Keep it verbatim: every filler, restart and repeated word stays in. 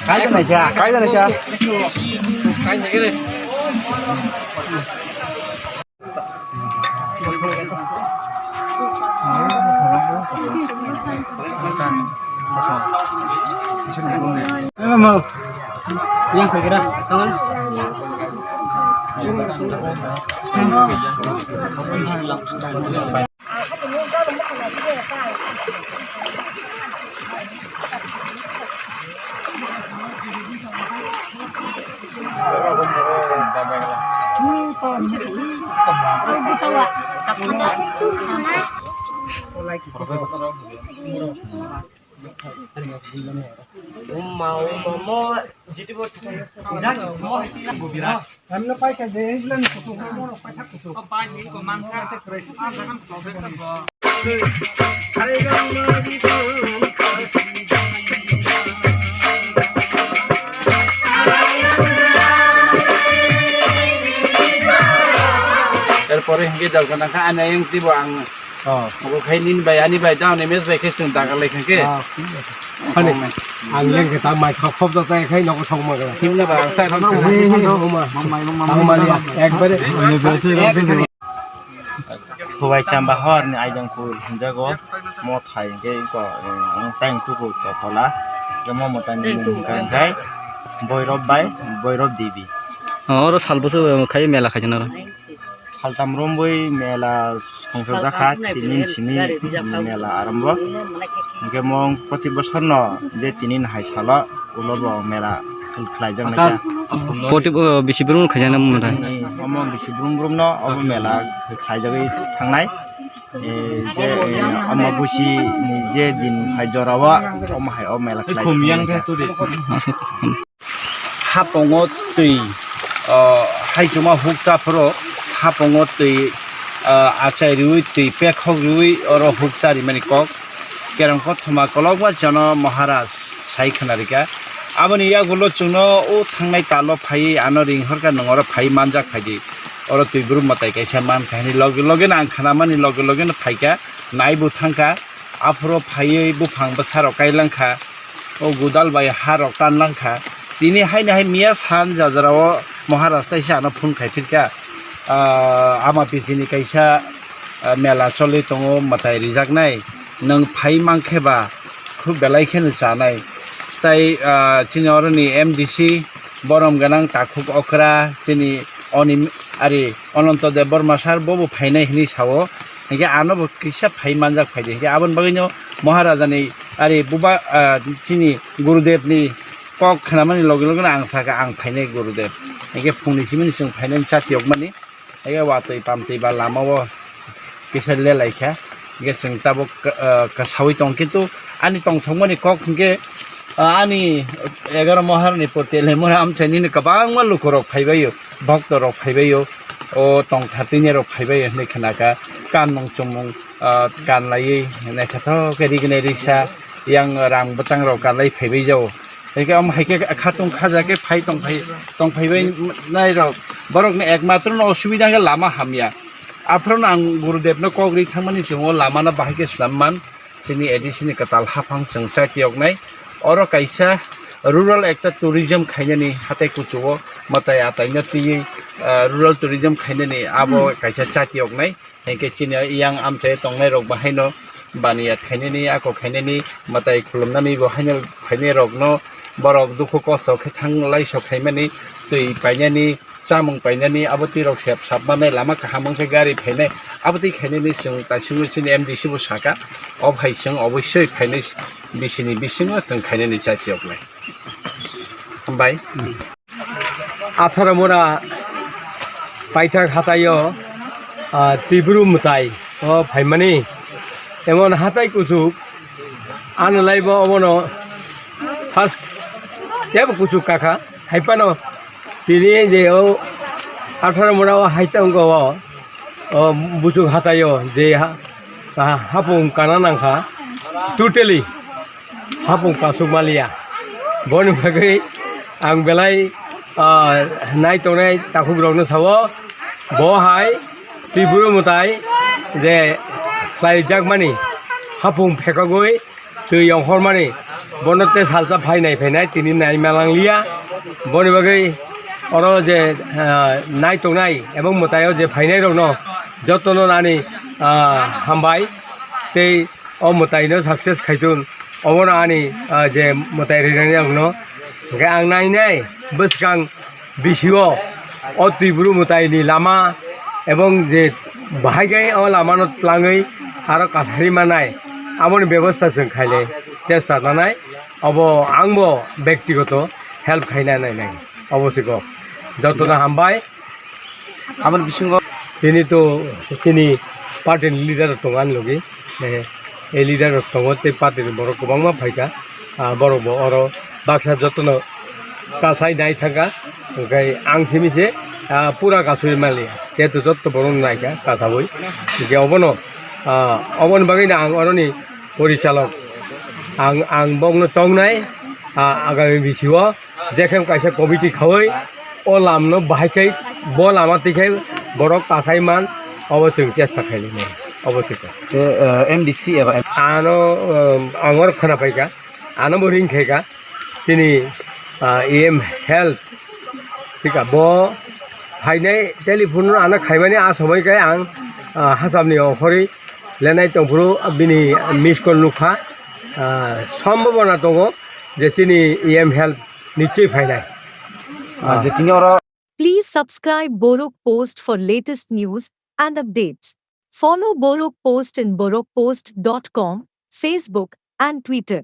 Kai da naikha, kai da naikha. Yang kira, kawan. Umma, umma, mo, jiti bo, jang, mo, Hamle paikha je, England kuchuk, borok paithak kuchuk. Erpore hingke dal kana kha, ani ayang tibo ang. Oh. Obo khai nini bai, ani bai, down image bai khe chwng daga lai kha khe. Ah, thik ase. Ani, ang yang khe ta mai khop khop jata khai nogo song ma gra. Himna ba ang sai khop. Huma. Ang mali ekbare. Hubai chamba hor ni aidang kul hinjago. Mo thai hingke ko, ang tang tuku to thola. Mo mo tang ni mung kai kai. Boirop bai, Boirop Devi. Oro sal bwswk khai mela khai jana ro. Saltam romwi mela songchajak kha, tini simi mela arambo. Hingke mong poti bosor no je tini hai salo ulo bo mela khlai jak nai kha. Poti, o, bisi brum khaijak na mung nai. Omo bisi brum brum no obo mela khlai jagwi thangnai. E, je, e, omo busi ni je din hai jora o, omo hai o mela khlai jak nai kha. Hapongo twi, ah, haichuma hukcha phuru hapongo twi, ah, achai riwi twi pekhok riwi oro hukcha rimani kok. Kerong kothoma kolokma jono Maharaj sai khna rikha. Aboni yagulo chwngno o thangnai talo phaiwi ano ring horkha, nwng oro phaiwi manjak phaidi. Oro twi brum mwtai kaisa mankha hwnwi loge loge no ang khnamani loge loge no phaikha, naibo thangkha. Aphuru phaiwi buphang bwsarok kailangkha, o godal bai harok tanlangkha. Tini haino hai miya san jajara o Maharaj taisa ano phone khai phirkha, ah, ama bisini kaisa, ah, mela choli tongo, mwtai rijaknai, nwng phai mankhe ba khub belai kheno chanai. Tai, ah, chini oroni M D C borom gwnang takhuk okra, chini oni, ari Ononto Debbarma sir bobo phainai hinwi sao. Hinkhe ano bo kisa phai manjak phaidi. Hinkhe aboni bagwino Maharajani ari buba, ah, chini Gurudevni kok khnamani loge loge ang sakha ang phainai Gurudev. Hinkhe phungni simi chwng phainani chati yokmani. Hinkhe watwi pamtwi ba lamao kisa lelaikha. Hinkhe chwng tabuk, ah, kasawi tong kintu ani tongthokmani kok hinkhe, ah, ani egaroh Maharani poti lemura amchaini kwbangma lukurok phaibaio. Bokto rok phaibaio, o tongthar tini rok phaibaio hinwi khnakha, kan nung chumung, ah, kan laiwi naithothok khe rignai risa, yang rang bwtang rok kan lai phaibai jao. Haikhe omo haikhe khatung khaja khe phai tong phai, tong phaibai nai rok, borok ni ekmatro no osubida khe lama hamya. Aphuru no ang Gurudev no kok ri thangmani chwng o lama no bahai khe swnam man. Chini A D C ni kwtal haphang chwng chati yoknai. Oro kaisa rural ekta tourism khainani hatai kuchugo mwtai atai no twiwi, ah, rural tourism khainani abo kaisa chati yoknai. Hinkhe chini yang amchai tongnai rok bahaino baniyat khainani, ako khainani, mwtai khulumnani bo haino khainai rokno borok dukhu kosto khe thang lai sok khaimani, twi painani, chamung painani, abo twi rok sep sap manai, lama kaham wngkhe gari phainai, abo twi khainani chwng taisingo chini M D C bo sakha, o hai chwng oboisoi phainai bisini bisingo chwng khainani chachiyoknai. Hambai. Atharo mora paithak hataio, ah, Tribru mwtai o phaimani, emon hatai kuchuk Ano laibo obono first tebo kuchuk kakha, hai phano tini je o atharo mora o hai tongo o, o buchuk hataio je ha, ha, hapung kana nangkha, totally hapung kasuk maliya. Boni bagwi ang belai, ah, nai tongnai takhukrokno sao, bo hai Tripura mwtai je khlaijakmani hapung phekogwi twi ongkhormani, bono tei salsa phainai phainai tini nai malang liya. Boni bagwi oro je, ah, nai tongnai ebong mwtaio je phainai rokno jotono ani, ah, hambai tei o mwtaino success khaitun, obono ani, ah, je mwtai rinani rokno. Hwnkhe ang nainai bwskang bisio o Tripura mwtaini lama ebong je bahai khe o lamano tlangwi aro kasari manai, aboni bebosta chwng khainai chesta nanai, obo angbo bektigoto help khaina nainai, obo siko jotono hambai. Aboni bisingo tini to chini party ni leader rok tongo ani logi. Eh, ei leader rok tongo tei party ni borok kwbangma phaikha. Ah, borok bo oro baksa jotono kasai nai thangkha. Hwnkhe ang simi se, ah, pura kasui maliya. Jehetu jotto borok naikha kasaui. Hwnkhe obono, ah, oboni bagwi no ang oroni porichalok. Ang, ang bokno chongnai, ah, agami bisio. Jekhem kaisa committee khaui o lamno bahai khai bo lama twi khai borok kasai man obo chwng chesta khainai obo chwng. Te, eh, M D C eba M- Ano, eh, angor khwna paikha, ano bo ring khaikha chini, ah, E M health sika bo phainai telephone ano khaimani a somoi kai ang, ah, hacham ni ongkhorwi lenai tongphuru bini miss call nukha, ah, sombhabona tongo je chini E M health nichoi phainai. Ah, je tini oro Please subscribe Borok Post for latest news and updates. Follow Borok Post in borok post dot com, Facebook and Twitter.